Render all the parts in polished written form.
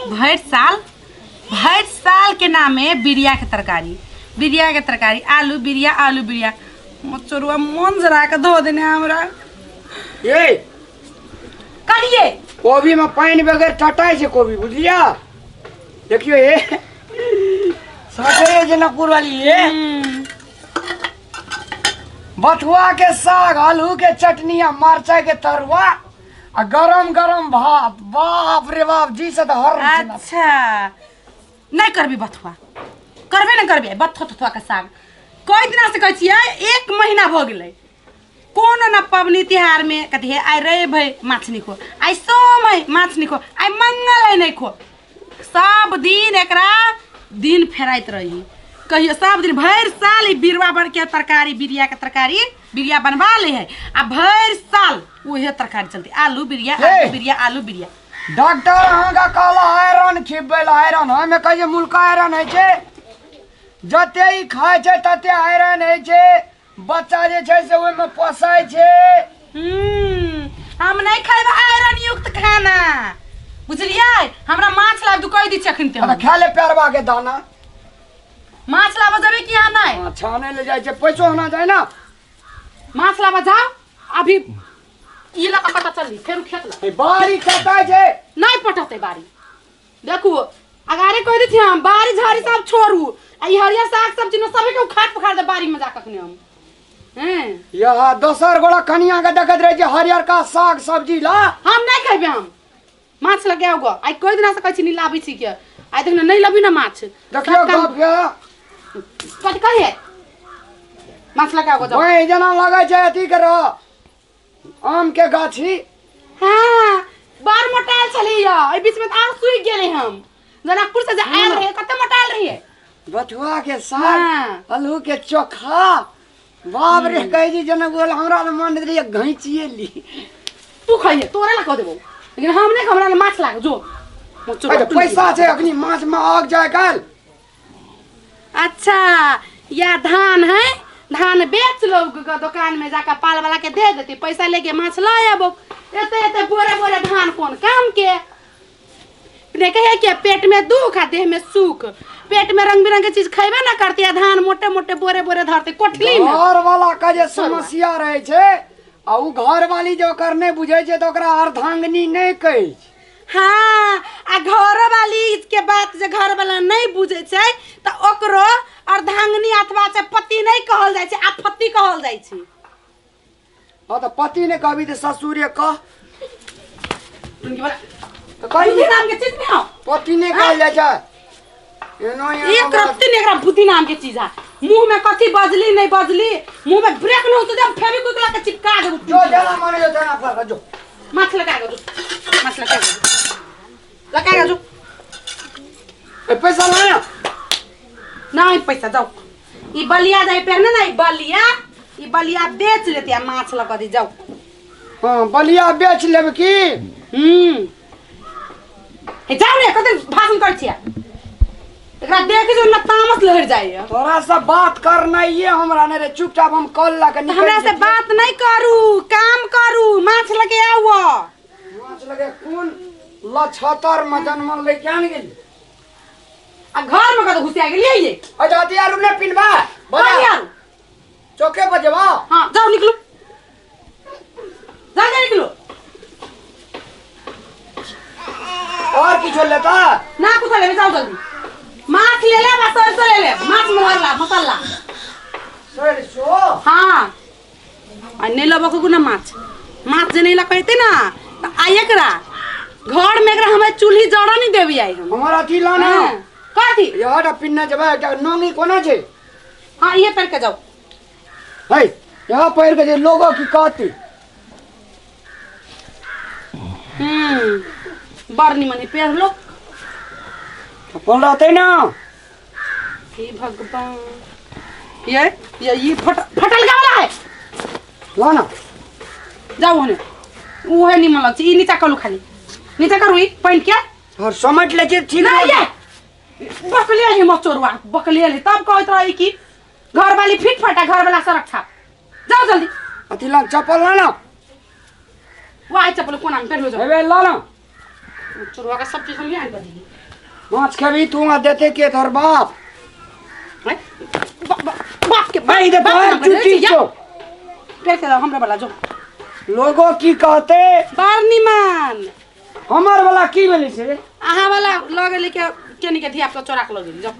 भरि साल, भरि साल के नामे बिरिया के तरकारी, बिरिया के तरकारी, आलू बिरिया, आलू बिरिया। मचोरुआ मन जरा के धो देने हमरा। ए करिए। कोबी में पानि बगैर टटाइ छै कोबी, बुझलिया? देखियो ए साथे जनकपुर वाली ए बथुआ के साग, आलू के चटनी आ मरचाई के तरुआ आ गरम गरम भात, बाप रे बाप, जी से तऽ हर। अच्छा, नहीं करबी बथुआ, करबे नहीं करबी बथुआ तथुआ के साग। कई दिना से कहै छियै, एक महीना भऽ गेलै, कोनो न पबनी तिहार में कथी हे, आइ रवि है माछ नहीं खो, आइ सोम है माछ नहीं खो, आइ मंगल है नहीं खो। सब दिन एकरा दिन फेराइत रही कहियो। सब दिन भरि साल ई बिरवा बन के तरकारी, बिरिया के तरकारी, बिरिया बनवा ले है आ भरि साल उहे तरकारी चलती, आलू बिरिया, आलू बिरिया, आलू बिरिया। डॉक्टर अहाँके कहला आयरन खिबै ला, आयरन ओहिमे कहै छै मुलका आयरन होइ छै, जते ई खाइ छै तते आयरन होइ छै, बच्चा जे छै से ओहिमे पोसाइ छै। हम नहीं खाइब आयरन युक्त खाना, बुझलियै? हमरा माछ लाब दू, कहि दै छी अखन ते। तऽ खा ले पेरवा के दाना। माछ लाबऽ जेबै कि अहाँ नहि? हाँ, छाने ले जाइ छै, पैसो होना चाही ना। माछ लाबऽ जाउ अभी, ई लऽ कऽ कतऽ चलली फेर खेत लऽ? ए, बाड़ी कटाइ छै। नहि पटतै बाड़ी। देखू, अगारे कहि दै छी हम, बाड़ी झाड़ी सब छोड़ू आ ई हरियर साग सब्जी ने सबके उखाड़ पखाड़ दे बाड़ी में जा कखने हम हैं। यह दोसर गोड़ा कनिया के देखैत रहै छै हरियर का साग सब्जी ला। हम नहीं खेबै, हम माछ लगे आओ। आइ कई दिना से कहै छी नहीं लाबै छी के, आइ देख नहीं लबी ना माछ। देखियो। सब काम- गप ये। कथी कहिए? माछ लगे आओ, जाओ। वही जेना लगै छै अथी के रह आम के गाछी। हाँ, बड़ मोटायल छली यऽ, एहि बीच में तऽ आर सूखि गेलै। हम जनकपुर से जे आयल रहियै, कते मोटायल रहियै। बथुआ के साग, आलू के चोखा, बाप रे, कहै छी जनक बोल, हमरा तऽ मन रहिए घैचिए ली। तू खाइए, तोरे ला कह देबो, लेकिन हम नहीं, हमरा ला माछ लाग जो। अच्छा, पैसा छै अखनी माछ में आग जाय काल। अच्छा, या धान है, धान बेच लो दुकान में जाकर, पाल वाला के दे देती, पैसा लेके माछ ला आबो। एते एते बोरे बोरे धान कोन काम के? ने कहे कि पेट में दुख आ देह में सुख। पेट में रंग बिरंग के चीज खेबे ना करती आ धान मोटे मोटे बोरे बोरे धरते कोठली में। घर वाला के जे समस्या रहे छै आ उ घर वाली जे ओकर नहि बुझै छै तऽ ओकरा अर्धांगिनी नहि कहै छै। हाँ, आ घर वाली के बात जे घर वाला नहीं बुझे छै तऽ ओकरो अर्धांगिनी अथवा छै पति नहीं कहल जाइ छै, आफती कहल जाइ छै। हाँ, तऽ पति नहि कहबी तऽ ससुरे कह। तऽ कही नाम के चीज नहीं हो। पति नहि कहल जाइ छै एनो। एक रत्ती ने एकरा बुद्धि नाम के चीज है मुंह में। कथी बजली नहीं बजली, मुंह में ब्रेक नहीं होते, जब फेविक्विक ला के चिपका देबो। जो जेना माने जो तेना कर जो। माछ लगा के जो, माछ लगा के जो, लगा के जो। ए, पैसा लाया? नहीं पैसा, जाओ। ई बलिया जाए पहने ना, ई बलिया, ई बलिया बेच लेती आ माछ लगा दी, जाओ। हाँ, बलिया बेच लेब की? हे, जाओ ने, कते भाषण कर छिया? एकरा देख जो ना तामस लहर जाइए। तोरा से बात करना ये हमरा नहीं रे, चुपचाप हम कॉल ला के तो हमरा से बात नहीं करू, काम करू, माछ लगे आओ। माछ लगे कोन लछतर में जन्मल ले क्या गेली? आ घर में कत घुसिया गेलियै ये? अच्छा, अथी आरू ने पिनबा बजा। यार। चौके पर जेबा। हाँ, जाओ, निकलो, जा जा, निकलो। और किछो लेता? ना कुछ लेबे, जाओ जल्दी। माछ ले ले, बस सरसों ले ले, माछ मसाला, मसाला। सरसों। हाँ, आ नहीं लेबो को ना माछ, माछ जे नहीं लकैते ना त आ एकरा घर में एकरा हमारे चूल्ही जरा नहीं देबी आई हम। हमर अथी लाना। हाँ, कथी? यह पिन्ना जेबा, एकटा नोंगी कोना छै? हाँ, ये पहन के जाओ। है यहाँ पहिर के जे लोगो की कहती। बड़ निमन है, पहन लो। अपन रहते ना। हे भगवान, ये फट फटल का वाला है। ला ना। जाओ होने, वो है निमन लग छै। ई नीचा करू, खाली नीचा करू ई पहिन के। और समझ ले छै ठीक। नहीं, ये बकले है मचोरवा, बकले है। तब कहत रही कि घर वाली फिट फटा, घर वाला सुरक्षा। जाओ जल्दी। अथी ला, चप्पल ला ना। वाह, चप्पल कोना में पहन लो, जाओ। हेबे ला ना। चोरवा के सब चीज हम आनि कऽ दिली। माछ खेबही तू आ देते के तोहर बाप? हैं? बाप के नहीं दे बाप तोहर के नाम चुट्टी पर छौ। फेर से हमरा वाला जो लोगो की कहते? बार निमान। हमर वाला की भेलै से? अहाँ वाला लऽ गेली के केनी के धिया पुता चोरा के लऽ गेली जो।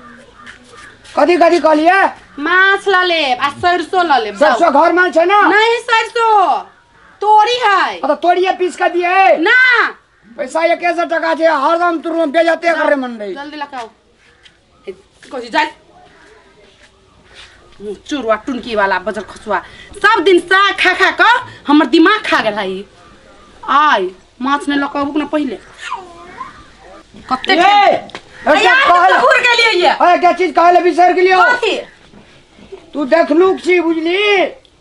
कथी कथी कहलियै? माछ लऽ लेब आ सरसों लऽ लेब। सरसों घर में छै ना? नहीं, सरसों तोरी है। तो तोड़िए पीस के दिए ना। पैसा 100 टका छै, हरदम तुरंत बेजते करे मन रही। जल्दी लगाओ कथी जाय चुरुआ टुनकी वाला बजर खसुआ सब दिन साग खा खा कऽ हमर दिमाग खा गेल है। आइ माछ नहि लऽ कऽ अबू ने पहिले कते ए, एकटा यार, कहल- घूर गेलियै ये। ए, एकटा चीज कहै लए बिसरि गेलियौ। कथी? तू देखलुक छी बुझली?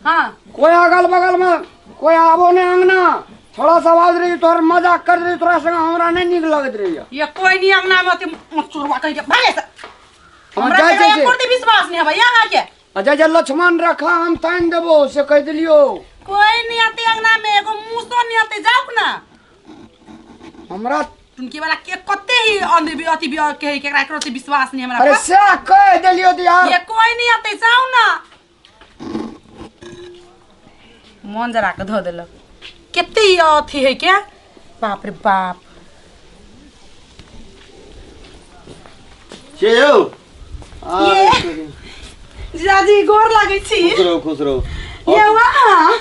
हाँ। कोई अगल बगल में कोई आबो नहीं अंगना, थोड़ा सा आवाज रही तोहर मजाक कर रही तोरा संग, हमरा नहीं नीक लगैत रही। ये कोई नहीं अंगना में अथी चुरुआ कहि के भागे से। हम हमरा जाइ के छै एको रत्ती विश्वास नहीं हबै अहाँ के। आ जाइ छै लक्ष्मण रेखा हम तानि देबो से कहि देलियौ। कोई नहीं आते अंगना में, एगो मूसो नहीं आते, जाओ ना। हमरा टुनकी वाला के कते ही अंधे भी अथी भी के है, केकरा एकरो से विश्वास नहीं हमरा अरे पर। से कहि देलियौ तऽ यार। ये कोई नहीं आते, जाओ ना। मन जरा के धो देलक। कते ही अथी है के, बाप रे बाप। से यौ। ये। जीजाजी गोर लागै छी। खुश रहू, खुश रहू। ये वहाँ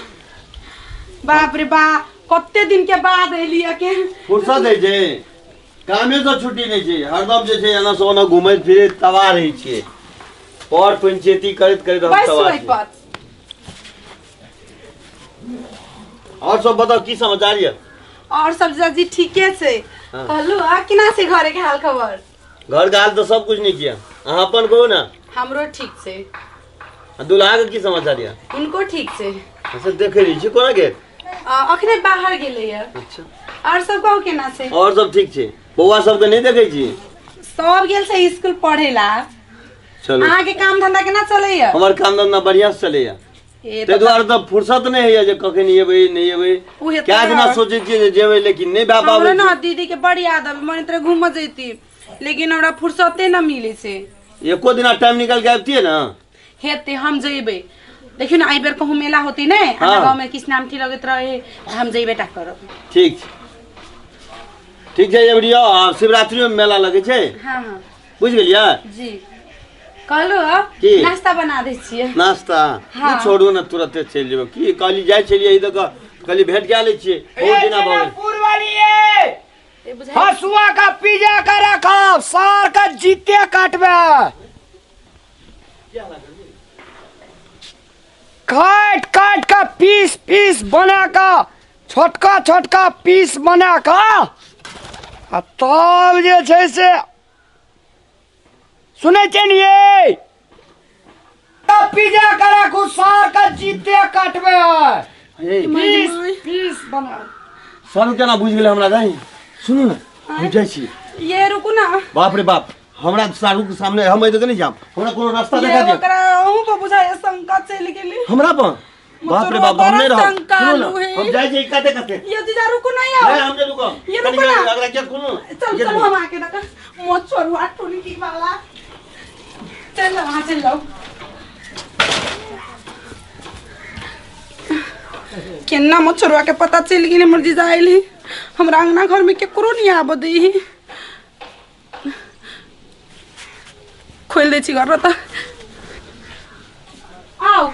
बाप रे बाप, कते दिन के बाद एलियै के। फुर्सत होइ छै, कामे सँ छुट्टी नहि छै, हरदम जे छै एना से ओना घुमैत फिरैत तबाह रहै छियै, पर पंचायती करैत करैत हम बैसू तबाह एहि छी। पर। और सब बताउ की समाचार यऽ? और सब जीजाजी ठीके छै। हाँ। कहलू आ केना छै घरे के हाल खबर? घर के हाल तऽ सब कुछ नीक यऽ, अहाँ अपन कहू ने। हमरो ठीक छै। आ दुल्हा के की समाचार यऽ? हुनको ठीक छै। अच्छा, देखै नहि छी कोना गेल? अखने बाहर गेलै यऽ। अच्छा। और सब कहू केना छै? और सब ठीक छै। बौआ सबके नहि देखै छी? सब गेल छै स्कूल पढ़े ला। चलू। अहाँ के काम धंधा केना चलैया? हमर काम धंधा बढ़िया से चलैया। ए, ताहि दुआरे तऽ फुर्सत नहि होइया जे कखन एबै नहि एबै। उहे कए तऽ। दिना सोचै छियै जे जेबै, लेकिन नहि भए हमरा पाबै ना छै। दीदी के बड़ याद आबै, मन तरह घूमऽ जैती, लेकिन हमरा फुर्सते ना मिलै छै। एको दिना टाइम निकाल के अबितियै ने। हेतै, हम जइबै। देखियौ ने, एहि बेर कहूँ मेला होतै ने हाँ। हमरा गाँव में किछु नाम लगैत रहे, हम जइबे टा करब। ठीक छै, ठीक छै, एबरी आउ। आ शिवरात्रियो मे मेला लगै छै। हाँ हाँ। बुझि गेलियै? जी। कहलू की? नाश्ता बना दै छियै। नाश्ता? हाँ। नहि, छोड़ू ने, तुरते चलि जेबै। की कहली, जाइ छलियै ई दऽ कऽ कहली भेट कए लै छियै, बहुत दिना भऽ गेल। पुरवाली ये ए, बुझाइ हसुआ का पिजा का रखब, सार का जीते काटबे, काट काट का पीस पीस बना का, छोटका छोटका पीस बना का, आ तब जे छै से सुनै छियै ने ये तब पिजा का राखू, सार का जीते काटबे, हे, पीस पीस बना। सब केना बुझि गेलै हमरा दाइ? सुनू ने, हम जाइ छी। ये रुकू ना। बाप रे बाप, हमरा सारू के सामने हम एतऽ नहि जायब, हमरा कोनो रास्ता ये देखा दिअ। ओकरा अहूँ पर बुझाइ शंका चलि गेली। हमरा पर? बाप रे बाप, हम नहि रहब। शंका सुनू ने, लू है। हम जाइ छी काते काते। ये जीजा रुकू नहीं नहीं, आओ। हम नहि रुकब। ये कनि रुको ना। अगला गेट खोलू ने। चल गेट चलो खोलू। हम आके देखा मोचोरुआ टुनकी वाला। चल वहाँ चल जाओ। केना मछुआ के पता चलि गेलै हमर जीजा आयल हमरा अंगना घर में केकरो नहीं आबऽ दै। खोलि दै छी घर तऽ आउ।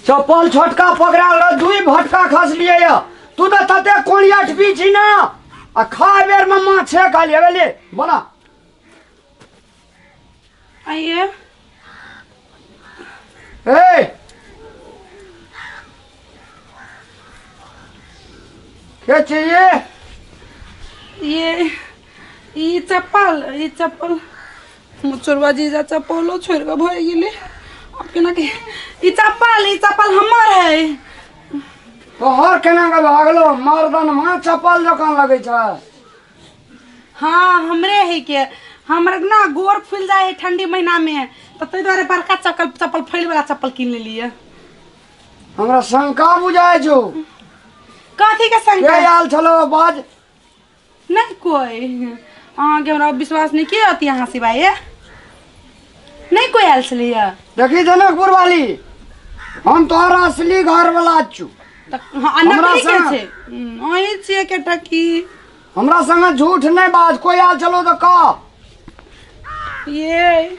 चप्पल छोटका पकड़ा लो, दुई भटका खसलिए या तू तो तते कोनिया पी छी ना, आ खा बेर में माछे खा लिया ले बना। आइए। ए क्या चाहिए? ये ई चप्पल, ई चप्पल मुचुरवा जीजा चप्पलो छोड़ के भऽ गेलै। आब केना के ई चप्पल, ई चप्पल हमर है। तोहर केना के भागलो मर्दन माँ चप्पल जकाँ लगै छै। हाँ हमरे है के, हमर ना गोर फूल जाए है ठंडी महीना में, तऽ ताहि दुआरे बड़का चक्कल चप्पल फैल वाला चप्पल कीन लेलियै। हमरा शंका बुझाइ छौ। कथी के के शंका? आयल छलो बाज? नहि कोइ अहाँके हमरा विश्वास नहि के अति अहाँ सिवाय ये? नहि कोइ आयल छलैया देखी जनकपुर वाली हम तोहर असली घर वाला छु तऽ हँ, आ हमरा नकली के संग- छै अहीं छियै के टकी हमरा संगे झूठ नहीं बाज कोई आयल चलो तो कह ये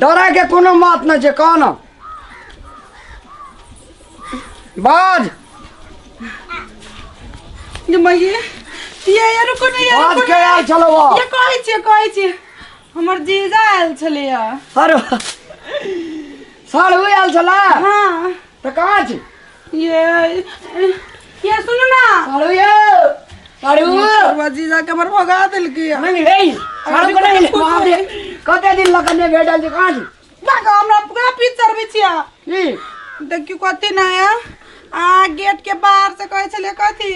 डरे के कोनो बात नहीं छै कह ना बाज ये मये ये ये रुको ने ये बाज रुको के आयल छलो वो ये कहै छियै कहै छियै हमर जीजा आयल छलैया अरे साढ़ू आयल छला हाँ तऽ कहाँ छी ये ये सुनू ना साढ़ू ये साढ़ू हमर जीजा के हमर भगा देलकै नहीं रे साढ़ू कोना गेलै बाप रे कते दिन लग नहि भेटल छै कहाँ छी बाग हमरा पूरा पिक्चर भी छिया की देखियो कथी ना है आ गेट के बाहर से कहै छलै कथी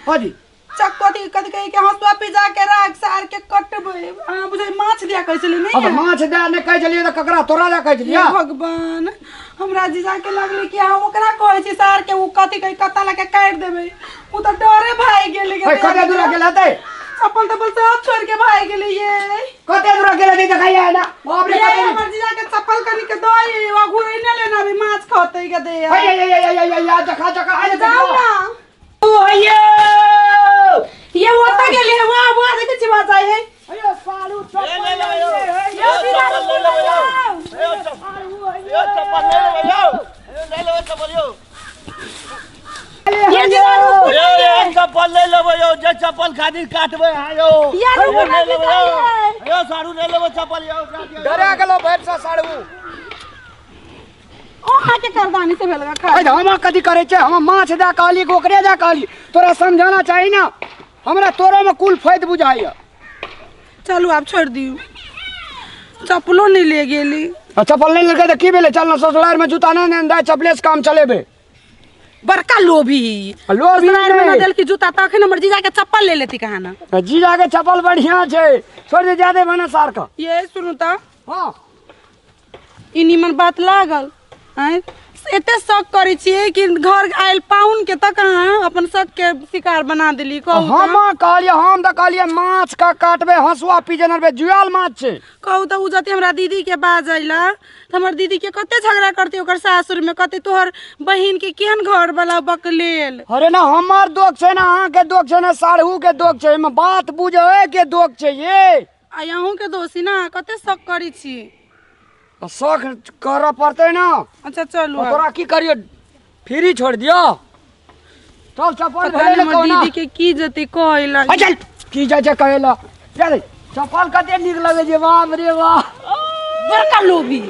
कथी चक कथी कथी कहै के हंसुआ पिजा के राख सार के कटबै अहाँ बुझै माछ दिया कहै छलै अब नहीं माछ दे नहि कहै छलियै तऽ ककरा तोरा दे कहै हे छलियै भगवान हमरा जीजा के लगलै कि अहाँ ओकरा कहै छी सार के ओ कथी कहै कत्ता लऽ के काटि देबै ओ तऽ डरे भागि गेलै ओइ, कते दूर गेल हेतै चप्पल तप्पल सब छोड़ के भागि गेलै ये कते दूर गेल हेतै देखैया ना बाप रे ये कते हमर जीजा के चप्पल कनी के दई वा घुरै ने लेना अभी माछ खतै के दे है है है है है है देखा देखा आइ जाउ ना ओ हैयो ये ओतऽ गेलै वाह वाह देखै छी बात जाइ है अयो सालू चप्पल ले ले यौ। ये बिना चप्पल ले लेबै यौ। यौ चप्पल यौ चप्पल ले लेबै यौ। यौ ले लेबै चप्पल यौ। ये जीजा रुकू यौ यौ चप्पल ले लेबै यौ जे चप्पल खातिर काटबै अहाँ यौ। ये यौ, रुकू ले ना लेबै जीजा यौ। ये। यौ सारू ले लेबै चप्पल यौ। जा दियौ। डरा गेलो भरि से साड़ू ओ अहाँके करदानी से भेल खा अरे हम कथी करै छै हम माछ दए कहली कि ओकरे दए कहली तोरा समझाना चाही ना हमरा तोरो में कुल फैद बुझाइया चलू आब छोड़ि दियौ चप्पलो नहि ले गेली आ चप्पल नहि लेलकै तऽ की भेलै चल ना ससुराल में जूता नहि ने दे चप्पले से काम चलेबै बड़का लोभी आ लोभी ससुराल में नहि। न देलकी जूता तखन हमर जीजा के चप्पल ले लेती कहाँ ना आ जीजा के चप्पल बढ़िया छै छोड़ दे जादे बना सार का ये सुनू तऽ हाँ ई निमन बात लागल आँय एते शक करै छियै कि घर आयल पाहुन के तक अहाँ अपन शक के शिकार बना देली कहू तऽ। हम कहलियै हम तऽ कहलियै माछ का काटबै हंसुआ पीजन अरबै जुआल माछ छै कहू तऽ ओ जते हमरा दीदी के बाजैला तऽ हमर दीदी के कते झगड़ा करते ओकर सासुर में कते तोहर बहिन के केहन घर वाला बकलेल अरे ना हमर दोख छै ना अहाँके दोख छै ना साढ़ू के दोख छै एहिमे बात बुझै के दोख छै ये आ अहूँ के दोषी ना कते शक करै छी शौख करऽ पड़तै ना अच्छा चलू आब। तोरा की करियो फ्री छोड़ दियो चल चप्पल पता भेलै नहि ने हमर कहुना दीदी के की जेतै कहै ला है चल की जाइ छै कहै ला चल चप्पल कते नीक लगै छै बाप रे बाप बड़का लोभी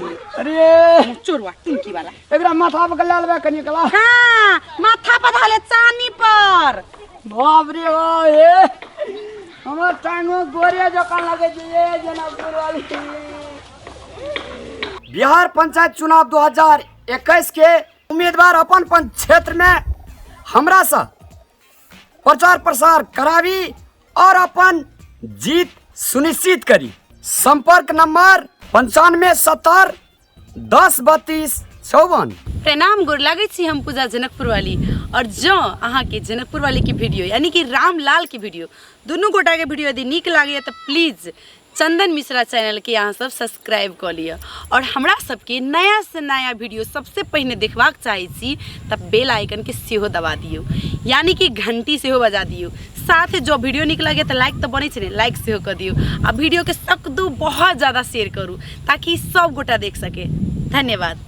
अरे चोरवा टुनकी वाला एकरा माथा पर के लए लेबै कनि कला हाँ माथा पर धाले चानी पर बाप रे बाप हे हमर टांगो गोरे जकाँ लगै छै ये जनकपुर वाली बिहार पंचायत चुनाव 2021 के उम्मीदवार अपन अपन क्षेत्र में हमरा से प्रचार प्रसार कराबी और अपन जीत सुनिश्चित करी। संपर्क नंबर 95 70 10 32 54। प्रणाम, गोर लागै छी। हम पूजा जनकपुर वाली और जँ अहाँके जनकपुर वाली के वीडियो यानी कि रामलाल के वीडियो दुनू गोटा के वीडियो यदि नीक लागैए तऽ प्लीज चंदन मिश्रा चैनलके अहाँ सब सब्सक्राइब कऽ लिअ और हमरा सबके नया से नया वीडियो सबसे पहिने देखबाक चाहै छी तऽ बेल आइकनके सेहो दबा दियौ, यानी कि घंटी सेहो बजा दियौ। साथ जो वीडियो नीक लगे तऽ लाइक तऽ बनै छै ने, लाइक सेहो कऽ दियौ आ वीडियोके सकदू बहुत ज़्यादा शेयर करू ताकि सब गोटा देख सके। धन्यवाद।